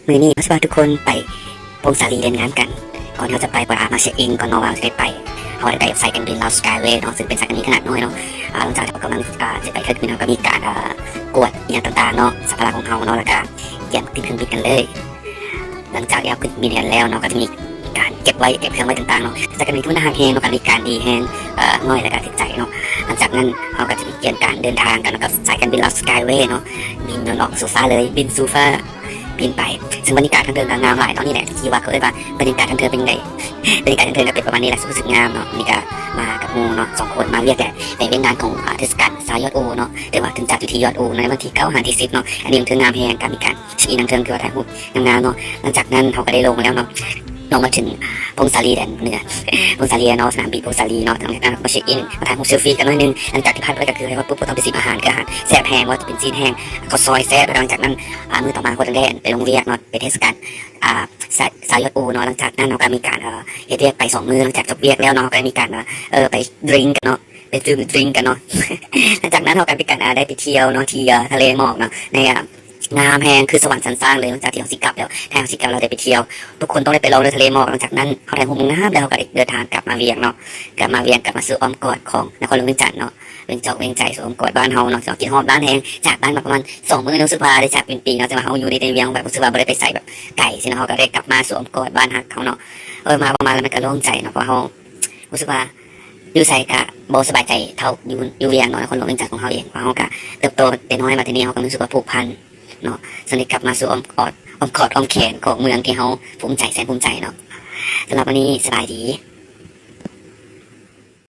ມື້ນີ້ເຮົາຊິພາທຸກຄົນໄປຜົ້ງສາລີເດີນງາມກັນ. ກ່ອນທີ່ເຮົາຈະໄປ ພວກເຮົາມາເຊັກອິນກ່ອນເນາະວ່າເຮົາຈະໄດ້ໄປ. ເຮົາໄດ້ໄດ້ສາຍການບິນລາວສະກາຍເວເນາະ ຊຶ່ງເປັນສາຍການບິນຂະໜາດນ້ອຍເນາະ. ອາ ຫຼັງຈາກທີ່ເຮົາກຳລັງ ອາ ຈະໄປເຄື່ອງບິນ ເຮົາກໍມີການ ອາ ກວດອີ່ຫຍັງຕ່າງໆເນາະ ສຳພາລະຂອງເຮົາເນາະ ແລ້ວກໍກຽມຂຶ້ນເຄື່ອງບິນກັນເລີຍ. ຫຼັງຈາກທີ່ເຮົາຂຶ້ນບິນກັນແລ້ວເນາະ ກໍຈະມີການເກັບໄວ້ ເກັບເຄື່ອງໄວ້ຕ່າງໆເນາະ. ສາຍການບິນຖືວ່າໜ້າຮັກແຮງເນາະ ການບໍລິການດີແຮງ ເອີ ງ່າຍ ແລ້ວກໍຖືກໃຈເນາະ. ຫຼັງຈາກນັ້ນເຮົາກໍຈະໄປກຽມການເດີນທາງກັນກັບສາຍການບິນລາວສະກາຍເວເນາະ ບິນເນາະ ສູ່ຟ້າເລີຍ ບິນສູ່ຟ້າ ບິນໄປ. ເຊິ່ງບັນຍາກາດທາງເທິງກໍງາມຫຼາຍເນາະ. ນີ້ແຫຼະທີ່ວ່າເຂົາເອີ້ນວ່າບັນຍາກາດທາງເທິງເປັນຈັ່ງໃດ ບັນຍາກາດທາງເທິງກໍເປັນປະມານນີ້ແຫຼະ ຮູ້ສຶກງາມເນາະ. ນີ້ກໍມາກັບໝູ່ເນາະ ສອງຄົນມາວຽກແຫຼະ ໄປວຽກງານຂອງ ອາ ເທດສະການຊາວຍອດອູເນາະ ຖືວ່າຖືກຈັດຢູ່ທີ່ຍອດອູໃນວັນທີເກົ້າຫາທີສິບເນາະ. ອັນນີ້ມັນຖືງາມແຮງ ການມີການ ເຊັກອິນທາງເທິງ ຖືວ່າຖ່າຍຮູບງາມໆເນາະ. ຫຼັງຈາກນັ້ນເຮົາກໍໄດ້ລົງມາແລ້ວເນາະ ລົງມາເຖິງຜົ້ງສາລີແດນເໜືອ ຜົ້ງສາລີເນາະ ສະໜາມບິນຜົ້ງສາລີເນາະ. ຫຼັງຈາກນັ້ນມາເຊັກອິນ ມາຖ່າຍຮູບເຊລຟີກັນໜ້ອຍໜຶ່ງ. ຫຼັງຈາກທີ່ພັກໄວ້ກໍຄືໄດ້ຮອດປຸບ ພໍຕ້ອງໄປຊິມອາຫານ ຄືອາຫານແຊບແຮງ ບໍ່ວ່າຈະເປັນຊີ້ນແຫ້ງ ເຂົ້າຊອຍແຊບ. ຫຼັງຈາກນັ້ນ ອາ ມື້ຕໍ່ມາກໍໄດ້ໄປລົງວຽກເນາະ ເປັນເທດສະການ ອາ ຊາວ ຊາວຍອດອູເນາະ. ຫຼັງຈາກນັ້ນເຮົາກໍມີການ ເອີ ເຮັດວຽກໄປສອງມື້. ຫລັງຈາກຈົບວຽກແລ້ວເນາະ ກໍໄດ້ມີການ ເອີ ໄປດຣິງກັນເນາະ ໄປດື່ມດຣິງກັນເນາະ. ຫຼັງຈາກນັ້ນເຮົາກໍມີການ ອາ ໄດ້ໄປທ່ຽວເນາະ ທີ່ ເອີ ທະເລໝອກເນາະ ໃນ ອາ ງາມແຮງ ຄືສະຫວັນຊັ້ນຟ້າເລີຍ. ຫຼັງຈາກທີ່ເຮົາຊິກັບແລ້ວ ຖ້າເຮົາຊິກັບ ເຮົາໄດ້ໄປທ່ຽວ ທຸກຄົນຕ້ອງໄດ້ໄປລອງເດີ ທະເລໝອກ. ຫຼັງຈາກນັ້ນເຮົາໄດ້ຮູບງາມແລ້ວ ເຮົາກໍໄດ້ເດີນທາງກັບມາວຽງເນາະ ກັບມາວຽງ ກັບມາສູ່ອ້ອມກອດຂອງນະຄອນຫຼວງວຽງຈັນເນາະ ວຽງຈອກວຽງໄຈ ສູ່ອ້ອມກອດບ້ານເຮົາເນາະ. ເຮົາຄິດຮອດບ້ານແຮງ ຈາກບ້ານມາປະມານສອງມື້ເນາະ ຮູ້ສຶກວ່າໄດ້ຈາກເປັນປີເນາະ ແຕ່ວ່າເຮົາຢູ່ໃນວຽງ ແບບຮູ້ສຶກວ່າບໍ່ໄດ້ໄປໃສ ແບບໄກຊີ້ນະ. ເຮົາກໍໄດ້ກັບມາສູ່ອ້ອມກອດບ້ານຮັກເຮົາເນາະ. ເອີ ມາປະມານແລ້ວມັນກໍໂລ່ງໃຈເນາະ ເພາະວ່າເຮົາຮູ້ສຶກວ່າ ຢູ່ໃສກະບໍ່ສະບາຍໃຈເທົ່າຢູ່ ຢູ່ວຽງເນາະ ນະຄອນຫຼວງວຽງຈັນຂອງເຮົາເອງ. ເພາະເຮົາກະເຕີບໂຕແຕ່ນ້ອຍມາທີ່ນີ້ ເຮົາກໍຮູ້ສຶກວ່າຜູກພັນເນາະ ຈຶ່ງໄດ້ກັບມາສູ່ອ້ອມກອດ ອ້ອມກອດອ້ອມແຂນຂອງເມືອງທີ່ເຮົາພູມໃຈ ແສນພູມໃຈເນາະ. ສຳລັບມື້ນີ້ ສະບາຍດີ.